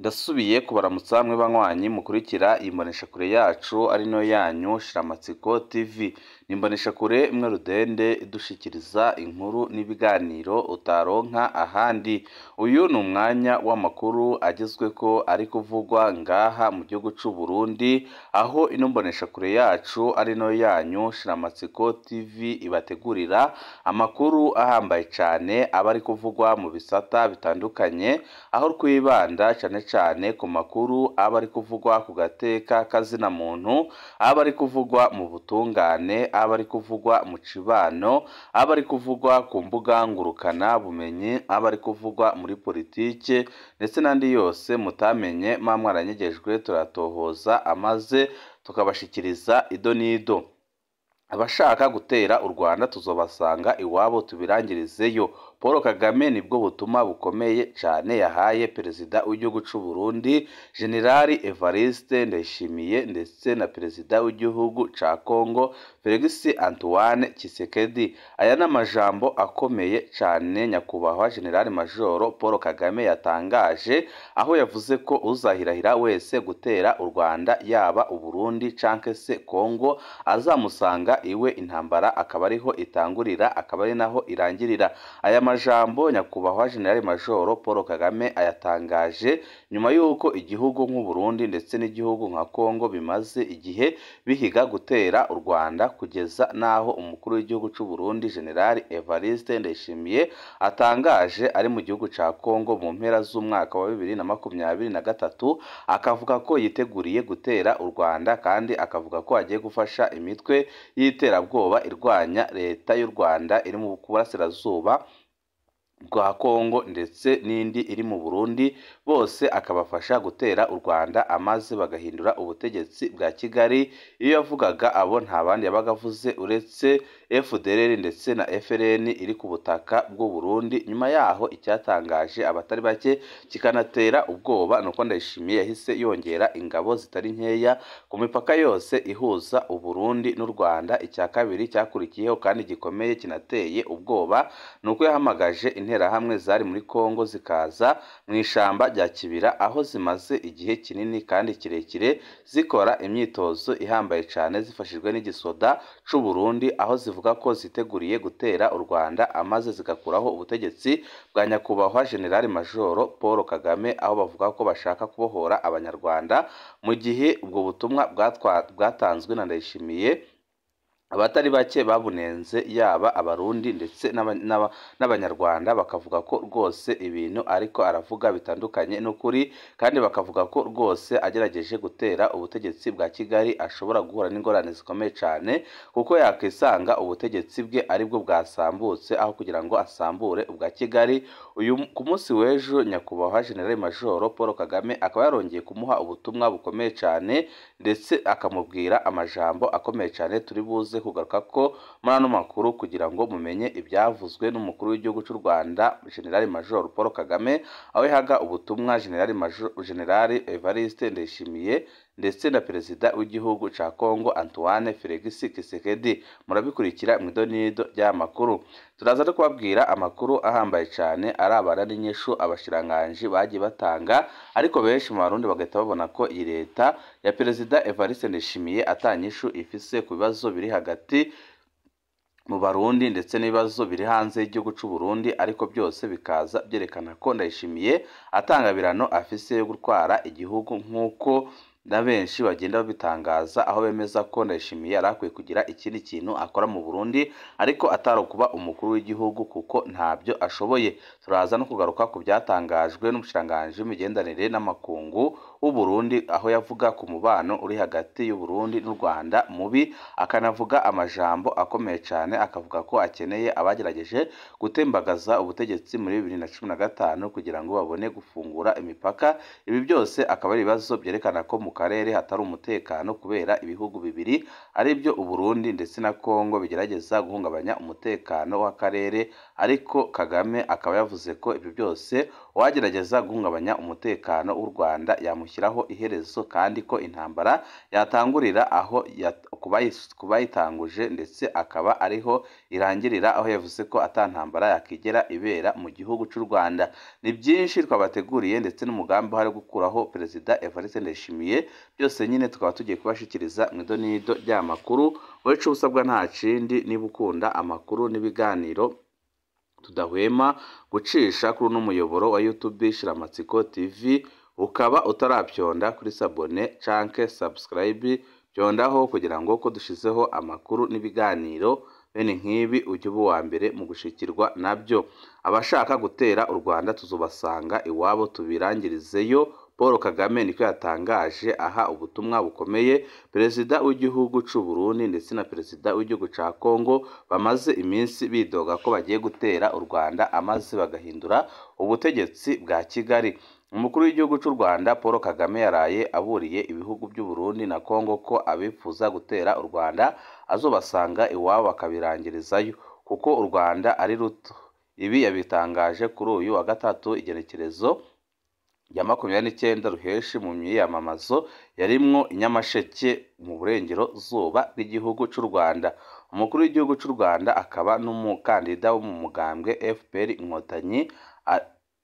Ndasubiye kubaramutsa mwe banywanyi mukurikira imboneshakure yacu ari no yanyu Shiramatsiko TV. Ni imboneshakure imwe rudende idushikiriza inkuru n'ibiganiro utaronka ahandi. Uyu ni umwanya w'amakuru agezweko ari kuvugwa ngaha mu gihugu c'u Burundi, aho ino mboneshakure yacu ari no yanyu Shiramatsiko TV ibategurira amakuru ahambaye cane aba ari kuvugwa mu bisata bitandukanye, aho twibanda cane cyane ku makuru aba ari kuvugwa ku gateka kazina muntu, aba ari kuvugwa mu butungane, aba ari kuvugwa mu cibano, aba ari kuvugwa ku mbuga ngurukana bumenyi, aba ari kuvugwa muri politike ndetse n'andi yose mutamenye mwa mwaranyegejwe, turatohoza amaze tukabashikiriza ido n'ido. Abashaka gutera u Rwanda tuzobasanga iwabo tubirangirizeyo. Paul Kagame nibwo butumwa bukomeye cyane yahaye perezida w'igihugu c'u Burundi General Evariste Ndayishimiye ndetse na perezida w'igihugu ca Congo Felix Antoine Tshisekedi. Aya ni amajambo akomeye cyane nyakubahwa General Major Paul Kagame yatangaje, aho yavuze ko uzahirahira wese gutera u Rwanda yaba u Burundi canke se Congo azamusanga iwe, intambara akaba ariho itangurira akaba ari naho irangirira. Aya majambo nyakubahwa General Major Paul Kagame ayatangaje nyuma y'uko igihugu nk'u Burundi ndetse n'igihugu nka Congo bimaze igihe bihiga gutera u Rwanda, kugeza n'aho umukuru w'igihugu c'u Burundi General Evariste Ndayishimiye atangaje ari mu gihugu ca Congo mu mpera z'umwaka wa 2023, akavuga ko yiteguriye gutera u Rwanda kandi akavuga ko agiye gufasha imitwe y'iterabwoba irwanya leta y'u Rwanda iri mu burasirazuba bwa Kongo ndetse n'indi iri mu Burundi, bose akabafasha gutera u Rwanda amaze bagahindura ubutegetsi bwa Kigali. Iyo yavugaga abo nta bandi yabaga avuze uretse FDLR ndetse na FLN iri ku butaka bw'u Burundi. Nyuma yaho icyatangaje abatari bake kikanatera ubwoba nuko Ndayishimiye yahise yongera ingabo zitari nkeya ku mipaka yose ihuza u Burundi n'u Rwanda. Icya kabiri cyakurikiyeho kandi gikomeye kinateye ubwoba nuko yahamagaje interahamwe zari muri Kongo zikaza mu ishamba rya Kibira, aho zimaze igihe kinini kandi kirekire zikora imyitozo ihambaye cyane zifashijwe n'igisoda c'u Burundi, aho zivuga ko ziteguriye gutera u Rwanda amaze zigakuraho ubutegetsi bwa nyakubahwa General Major Paul Kagame, aho bavuga ko bashaka kubohora Abanyarwanda. Mu gihe ubwo butumwa bwatanzwe na Ndayishimiye, abatari bake babunenze yaba Abarundi ndetse n'Abanyarwanda, bakavuga ko rwose ibintu ariko aravuga bitandukanye n'ukuri, kandi bakavuga ko rwose agerageje gutera ubutegetsi bwa Kigali ashobora guhura n'ingorane zikomeye cyane, kuko yakisanga ubutegetsi bwe aribwo bwasambutse aho kugira ngo asambure ubwa Kigali. Uyu ku munsi w'ejo nyakubahwa General Major Paul Kagame akaba yarongeye kumuha ubutumwa bukomeye cyane ndetse akamubwira amajambo akomeye cyane turi buze kugaruka ko muri ano makuru kugira ngo mumenye ibyavuzwe n'umukuru w'igihugu cy'u Rwanda General Major Paul Kagame, aho yahaga ubutumwa General Evariste Ndayishimiye ndetse na perezida w'igihugu ca Congo Antoine Felix Tshisekedi. Murabikurikira mu idonido ry'amakuru. Turaza no kubabwira amakuru ahambaye cyane arabana n'inyishu abashiranganji bagiye batanga, ariko benshi mu Barundi bagahita babona ko iyi leta ya perezida Evariste Ndayishimiye atanyishu ifise ku bibazo biri hagati mu Barundi ndetse n'ibibazo biri hanze y'igihugu c'u Burundi, ariko byose bikaza byerekana ko Ndayishimiye atangabirano afise yo gutwara igihugu nk'uko na benshi bagenda babitangaza, aho bemeza ko Ndayishimiye yari akwiye kugira ikindi kintu akora mu Burundi ariko atari kuba umukuru w'igihugu kuko ntabyo ashoboye. Turaza no kugaruka ku byatangajwe n'umushikiranganji w'imigenderanire n'amakungu w'u Burundi, aho yavuga ku mubano uri hagati y'u Burundi n'u Rwanda mubi, akanavuga amajambo akomeye cyane, akavuga ko akeneye abagerageje gutembagaza ubutegetsi muri 2015 kugira ngo babone gufungura imipaka. Ibi byose akaba ari ibibazo byerekana ko mu karere hatari umutekano kubera ibihugu bibiri aribyo u Burundi ndetse na Congo bigerageza guhungabanya umutekano w'akarere, ariko Kagame akaba yavuze ko ibyo byose uwagerageza guhungabanya umutekano w'u Rwanda yamushyira yobishyiraho iherezo, kandi ko intambara yatangurira aho kubayitanguje ndetse akaba ariho irangirira, aho yavuze ko ata ntambara yakigera ibera mu gihugu cy'u Rwanda. Ni byinshi twabateguriye ndetse n'umugambi uhari gukuraho Perezida Evariste Ndayishimiye, byose nyine tukaba tugiye kubashikiriza mu idonido ry'amakuru. Wowe ico usabwa nta kindi, niba ukunda amakuru n'ibiganiro tudahwema gucisha kuri uno muyoboro wa YouTube Shiramatsiko TV, ukaba utarabyonda kuri sabone canke subscribe, byondaho kugira ngo ko dushizeho amakuru n'ibiganiro bene nk'ibi ujye uba uwa mbere mu gushikirwa nabyo. Abashaka gutera u Rwanda tuzobasanga iwabo tubirangirizeyo, Paul Kagame niko yatangaje aha ubutumwa bukomeye Perezida w'igihugu c'u Burundi ndetse na Perezida w'igihugu ca Congo bamaze iminsi bidoga ko bagiye gutera u Rwanda amaze bagahindura ubutegetsi bwa Kigali. Umukuru w'igihugu c'u Rwanda Paul Kagame yaraye aburiye ibihugu by'u Burundi na Congo ko abifuza gutera u Rwanda azobasanga iwabo bakabirangirizayo kuko u Rwanda ari ruto. Ibi yabitangaje kuri uyu wa gatatu igenekerezo rya 29 Ruheshi mu myiyamamazo yarimwo i Nyamasheke mu burengero zuba bw'igihugu c'u Rwanda. Umukuru w'igihugu c'u Rwanda akaba n'umukandida wo mu mugambwe FPR Inkotanyi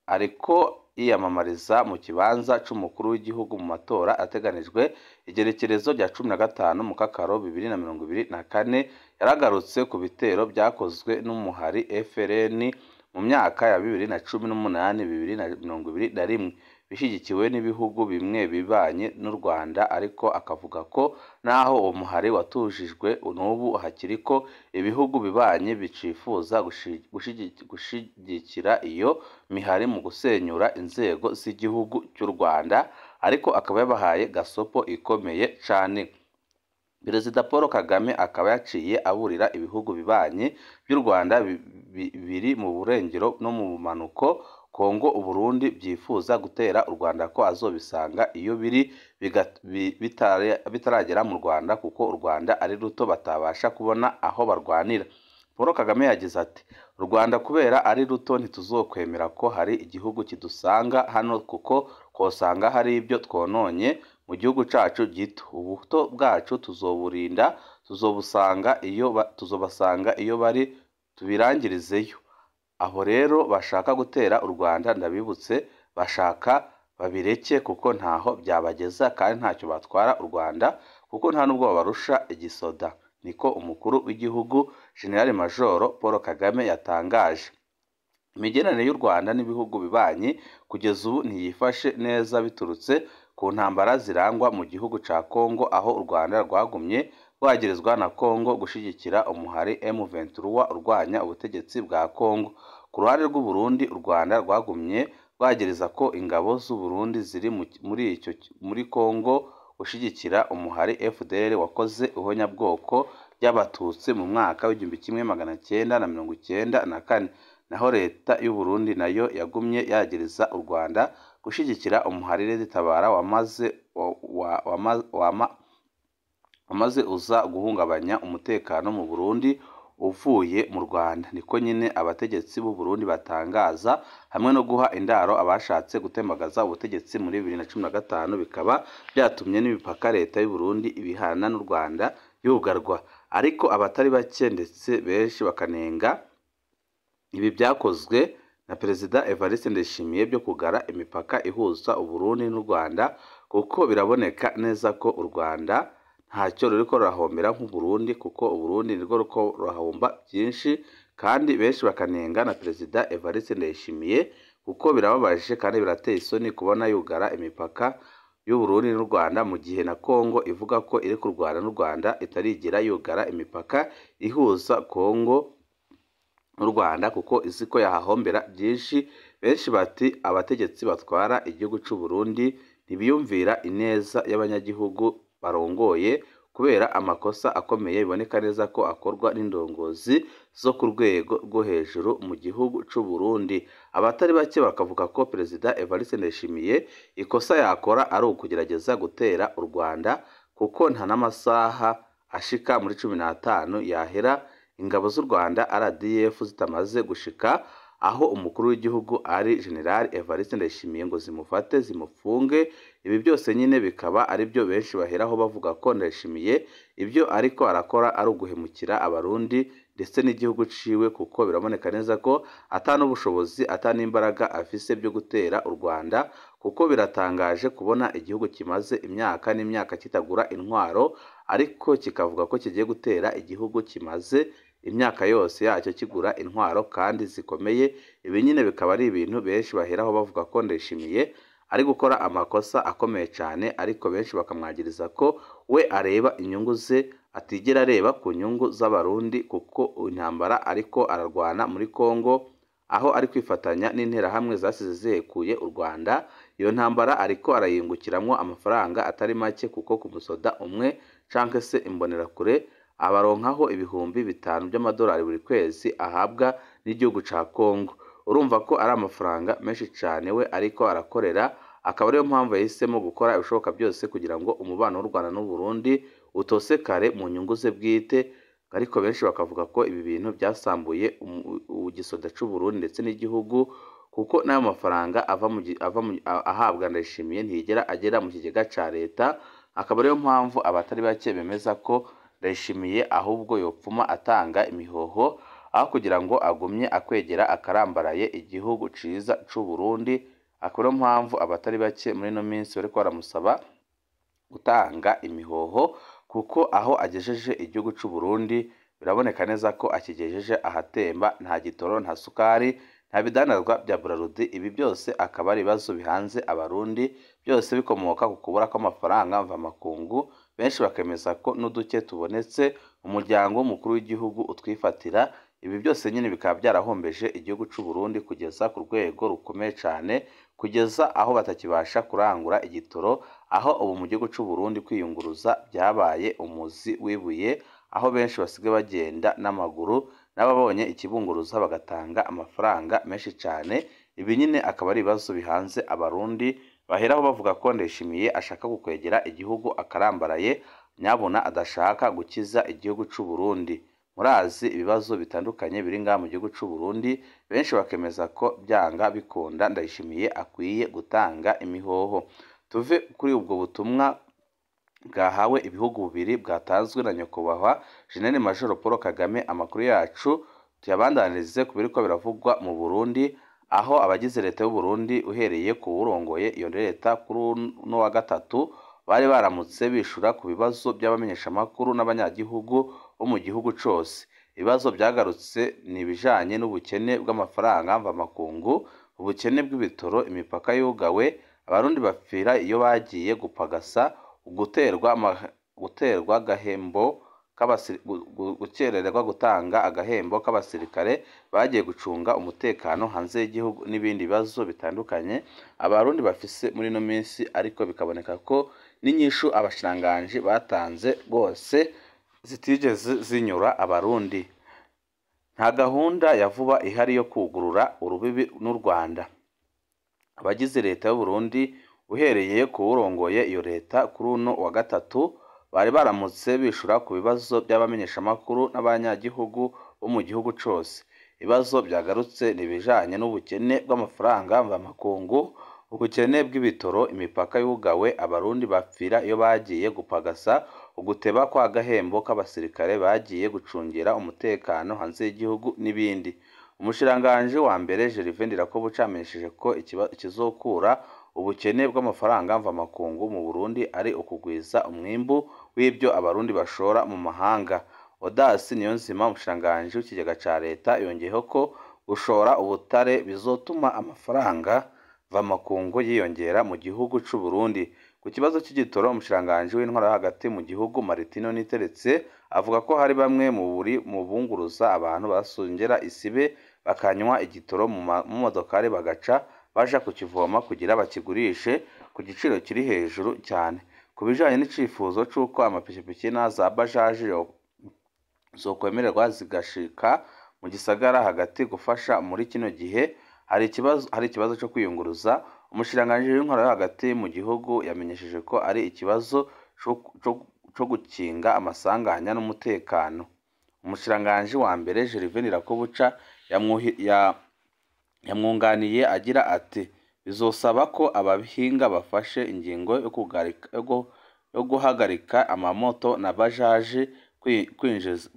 ariko yiyamamariza mu kibanza c'umukuru w'igihugu mu matora ateganijwe igerekerezo rya 15 Mukakaro 2024, yaragarutse ku bitero byakozwe n'umuhari FRN mu myaka ya 2018 2021 bishyigikiwe n'ibihugu bimwe bibanye n'u Rwanda, ariko akavuga ko naho uwo muhari watujijwe n'ubu hakiriko ibihugu bibanye bicifuza gushigikira iyo mihari mu gusenyura inzego z'igihugu cy'u Rwanda, ariko akaba yabahaye gasopo ikomeye cane. Perezida Paul Kagame akaba yaciye aburira ibihugu bibanye by'u Rwanda biri mu burengero no mu bumanuko, Kongo, Uburundi byifuza gutera u Rwanda ko azobisanga iyo biri bitaragera mu Rwanda kuko u Rwanda ari ruto batabasha kubona aho barwanira. Paul Kagame yagize ati: "U Rwanda kubera ari ruto ntituzokwemera ko hari igihugu kidusanga hano kuko twosanga hari ibyo twononye mu gihugu cacu gito. Ubuto bwacu tuzoburinda, tuzobasanga iyo bari tubirangirizeyo. Aho rero bashaka gutera u Rwanda ndabibutse, bashaka babireke kuko ntaho byabageza kandi ntacyo batwara u Rwanda kuko nta nubwo babarusha igisoda." Niko umukuru w'igihugu General Major Paul Kagame yatangaje. Imigenderanire y'u Rwanda n'ibihugu bibanyi kugeza ubu ntiyifashe neza biturutse ku ntambara zirangwa mu gihugu ca Congo, aho u Rwanda rwagumye rwagirizwa na Congo gushigikira umuhari M23 urwanya ubutegetsi bwa Congo. Ku ruhande rw'u Burundi, u Rwanda rwagumye rwagiriza ko ingabo z'u Burundi ziri muri Congo gushigikira umuhari FDL wakoze ihonyabwoko ry'Abatutsi mu mwaka w'1994. Naho leta y'u Burundi nayo yagumye yagiriza u Rwanda gushigikira umuhari Red-Tabara wamaze uza guhungabanya umutekano mu Burundi uvuye mu Rwanda. Niko nyine abategetsi b'u Burundi batangaza, hamwe no guha indaro abashatse gutembagaza ubutegetsi muri 2015, bikaba byatumye n'imipaka leta y'u Burundi ibihana n'u Rwanda yugarwa. Ariko abatari bake ndetse benshi bakanenga ibi byakozwe na Perezida Evariste Ndayishimiye byo kugara imipaka ihuza u Burundi n'u Rwanda, kuko biraboneka neza ko u Rwanda ntacyo ruriko rurahombera nk'u Burundi, kuko u Burundi nirwo ruriko rurahomba byinshi. Kandi benshi bakanenga na Perezida Evariste Ndayishimiye kuko birababaje kandi birateye isoni kubona yugara imipaka y'u Burundi n'u Rwanda mu gihe na Congo ivuga ko iri kurwana n'u Rwanda itarigera yugara imipaka ihuza Congo n'u Rwanda kuko izi ko yahahombera byinshi. Benshi bati abategetsi batwara igihugu c'u Burundi ntibiyumvira ineza y'abanyagihugu barongoye kubera amakosa akomeye biboneka neza ko akorwa n'indongozi zo ku rwego rwo hejuru mu gihugu c'u Burundi. Abatari bake bakavuga ko Perezida Evariste Ndayishimiye ikosa yakora ari ukugerageza gutera u Rwanda, kuko nta n'amasaha ashika muri 15 yahera ingabo z'u Rwanda RDF zitamaze gushika aho umukuru w'igihugu ari General Evariste Ndayishimiye ngo zimufate zimufunge. Ibi byose nyine bikaba ari byo benshi baheraho bavuga ko Ndayishimiye ibyo ariko arakora ari uguhemukira Abarundi ndetse n'igihugu ciwe, kuko biraboneka neza ko ata n'ubushobozi ata n'imbaraga afise byo gutera u Rwanda, kuko biratangaje kubona igihugu kimaze imyaka n'imyaka kitagura intwaro ariko kikavuga ko kigiye gutera igihugu kimaze imyaka yose yacyo kigura intwaro kandi zikomeye. Ibi nyine bikaba ari ibintu benshi baheraho bavuga ko Ndayishimiye ari gukora amakosa akomeye cyane, ariko benshi bakamwagiriza ko we areba inyungu ze atigera areba ku nyungu z'Abarundi, kuko intambara ariko ararwana muri Kongo aho ari kwifatanya n'interahamwe zasize zihekuye u Rwanda. Iyo ntambara ariko arayingukiramwo amafaranga atari make, kuko ku musoda umwe canke se imbonerakure abaronkaho 5000 by'amadolari buri kwezi ahabwa n'igihugu ca Kongo. Urumva ko ari amafaranga menshi cyane we ariko arakorera, akaba ariyo mpamvu yahisemo gukora ibishoboka byose kugira ngo umubano w'u Rwanda n'u Burundi utosekare mu nyungu ze bwite. Ariko benshi bakavuga ko ibi bintu byasambuye igisoda c'u Burundi ndetse n'igihugu, kuko n'ayo mafaranga ahabwa Ndayishimiye ntiyigera agera mu kigega ca leta. Akaba ariyo mpamvu abatari bake bemeza ko Ndayishimiye ahubwo yopfuma atanga imihoho aho kugira ngo agumye akwegera akarambaraye igihugu ciza c'u Burundi. Akaba ariyo mpamvu abatari bake muri ino minsi bariko baramusaba gutanga imihoho, kuko aho agejeje igihugu c'u Burundi biraboneka neza ko akigejeje ahatemba, nta gitoro, nta sukari, nta bidandazwa bya Brarudi. Ibi byose akaba ari ibibazo bihanze Abarundi, byose bikomoka ku kubura kw'amafaranga mvamakungu. Benshi bakemeza ko n'uduke tubonetse umuryango mukuru w'igihugu utwifatira. Ibi byose nyine bikaba byarahombeje igihugu c'u Burundi kugeza ku rwego rukomeye cyane, kugeza aho batakibasha kurangura igitoro, aho ubu mu gihugu c'u Burundi kwiyunguruza byabaye umuzi w'ibuye, aho benshi basigaye bagenda n'amaguru, n'ababonye ikibunguruza bagatanga amafaranga menshi cyane. Ibi nyine akaba ari ibibazo bihanze Abarundi, baheraho bavuga ko Ndayishimiye ashaka gukwegera igihugu akarambaraye, nyabuna adashaka gukiza igihugu c'u Burundi. Murazi ibibazo bitandukanye biri ngaha mu gihugu c'u Burundi, benshi bakemeza ko byanga bikunda Ndayishimiye akwiye gutanga imihoho. Tuve kuri ubwo butumwa bwahawe ibihugu bibiri bwatanzwe na nyakubahwa Jenerali Major Paul Kagame. Amakuru yacu tuyabandanirize ku biriko biravugwa mu Burundi, aho abagize leta y'u Burundi uhereye ku wurongoye iyo leta kuri uno wa gatatu bari baramutse bishura ku bibazo by'abamenyeshamakuru n'abanyagihugu bo mu gihugu cose. Ibibazo byagarutse ni ibijanye n'ubukene bw'amafaranga mvamakungu, ubukene bw'ibitoro, imipaka yugawe, Abarundi bapfira iyo bagiye gupagasa, guterwa agahembo gukerererwa gutanga agahembo k'abasirikare bagiye gucunga umutekano hanze y'igihugu, n'ibindi bibazo bitandukanye Abarundi bafise muri ino minsi. Ariko bikaboneka ko n'inyishu abashikiranganji batanze rwose zitigeze zinyura Abarundi. Nta gahunda ya vuba ihari yo kugurura urubibi n'u Rwanda. Abagize leta y'u Burundi uhereye ku wurongoye iyo leta kuri uno wa gatatu bari baramutse bishura ku bibazo by'abamenyeshamakuru n'abanyagihugu bo mu gihugu cose. Ibibazo byagarutse ni ibijanye n'ubukene bw'amafaranga mvamakungu, ubukene bw'ibitoro, imipaka yugawe, Abarundi bapfira iyo bagiye gupagasa, uguteba kw'agahembo k'abasirikare bagiye gucungira umutekano hanze y'igihugu n'ibindi. Umushikiranganji wa mbere Gervais Ndirakobuca yamenyesheje ko ikizokura ubukene bw'amafaranga mvamakungu mu Burundi ari ukugwiza umwimbu w'ibyo Abarundi bashora mu mahanga. Odas Niyonzima, umushikiranganji w'ikigega ca leta, yongeyeho ko gushora ubutare bizotuma amafaranga mvamakungu yiyongera mu gihugu c'u Burundi. Ku kibazo c'igitoro, umushikiranganji w'intwaro yo hagati mu gihugu Martino Niteretse avuga ko hari bamwe mu bunguruza abantu basongera isibe bakanywa igitoro mu modokari bagaca baja kukivoma kugira bakigurishe ku giciro kiri hejuru cyane. Ku bijanye n'icifuzo c'uko amapikipiki na za bajaji zokwemererwa zigashika mu gisagara hagati gufasha muri kino gihe hari ikibazo cyo kwiyunguruza, umushikiranganji w'intwaro yo hagati mu gihugu yamenyesheje ko ari ikibazo co gukinga amasanganya n'umutekano. Umushikiranganji wa mbere Gervais Ndirakobuca yamwunganiye agira ati Bizosaba ko abahinga bafashe ingingo yo guhagarika amamoto na bajaji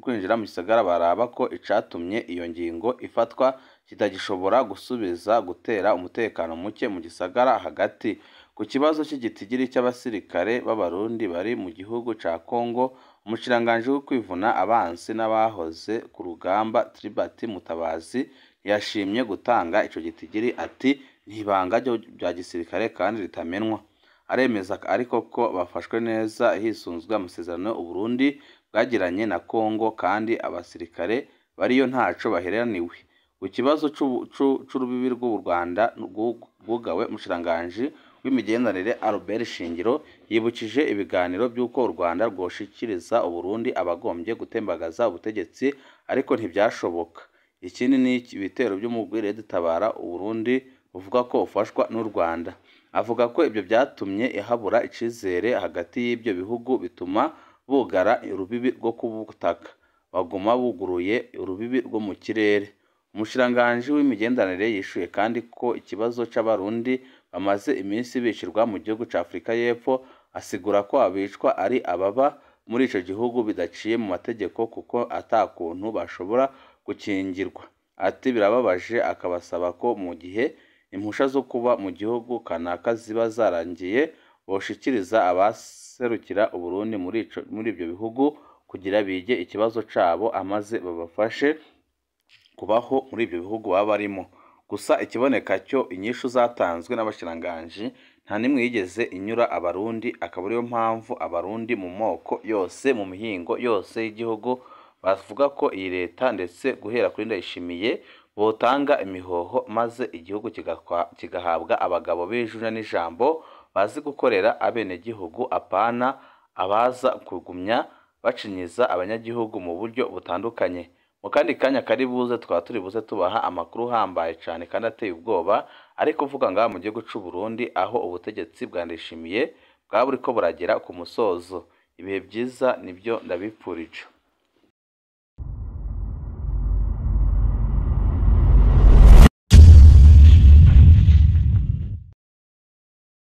kwinjira mu gisagara, baraba ko icatumye iyo ngingo ifatwa kitagishobora gusubiza gutera umutekano muke mu gisagara hagati. Ku kibazo c'igitigiri c'abasirikare b'Abarundi bari mu gihugu ca Congo, umushikiranganji wo kwivuna abansi n'abahoze ku rugamba Tribert Mutabazi ntiyashimye gutanga ico gitigiri, ati ni ibanga rya gisirikare kandi ritamenwa. Aremeza ariko ko bafashwe neza hisunzwe amasezerano Uburundi bwagiranye na Congo, kandi abasirikare bariyo ntaco baheraniwe. Ku kibazo c'urubibi rw'u Rwanda rwugawe, umushikiranganji w'imigenderanire Albert Shingiro yibukije ibiganiro by'uko u Rwanda rwoshikiriza Uburundi abagombye gutembagaza ubutegetsi, ariko ntivyashoboka. Ikindi ni ibitero vy'umugwi Red Tabara Uburundi buvuga ko ufashwa n'u Rwanda. Avuga ko ibyo vyatumye habura icizere hagati y'ibyo bihugu, bituma bugara urubibi rwo ku butaka, baguma buguruye urubibi rwo mu kirere. Umushikiranganji w'imigenderanire yishuye kandi ko ikibazo c'Abarundi bamaze iminsi bicirwa mu gihugu ca Afrika y'Epfo, asigura ko abicwa ari ababa muri ico gihugu bidaciye mu mategeko kuko ata kuntu bashobora gukingirwa. Ati birababaje, akabasaba ko mu gihe impusha zo kuba mu gihugu kanaka ziba zarangiye boshikiriza abaserukira Uburundi muri ivyo bihugu kugira bige ikibazo cabo amaze babafashe kubaho muri ivyo bihugu baba barimo. Gusa ikiboneka cyo inyishu zatanzwe n'abashikiranganji nta nimwe yigeze inyura Abarundi, akaba ariyo mpamvu Abarundi mu moko yose, mu mihingo yose y'igihugu bavuga ko iyi leta ndetse guhera kuri Ndayishimiye botanga imihoho maze igihugu kigahabwa abagabo b'ijuna n'ijambo bazi gukorera abenegihugu, apana abaza kugumya bacinyiza abanyagihugu mu buryo butandukanye. Mu kandi kanya kari buze twaba turi buze tubaha amakuru ahambaye cane kandi ateye ubwoba, ariko uvuga ngaha mu gihugu c'u Burundi aho ubutegetsi bwa Ndayishimiye bwaba buriko buragera ku musozo. Ibihe vyiza nivyo ndabipfurije.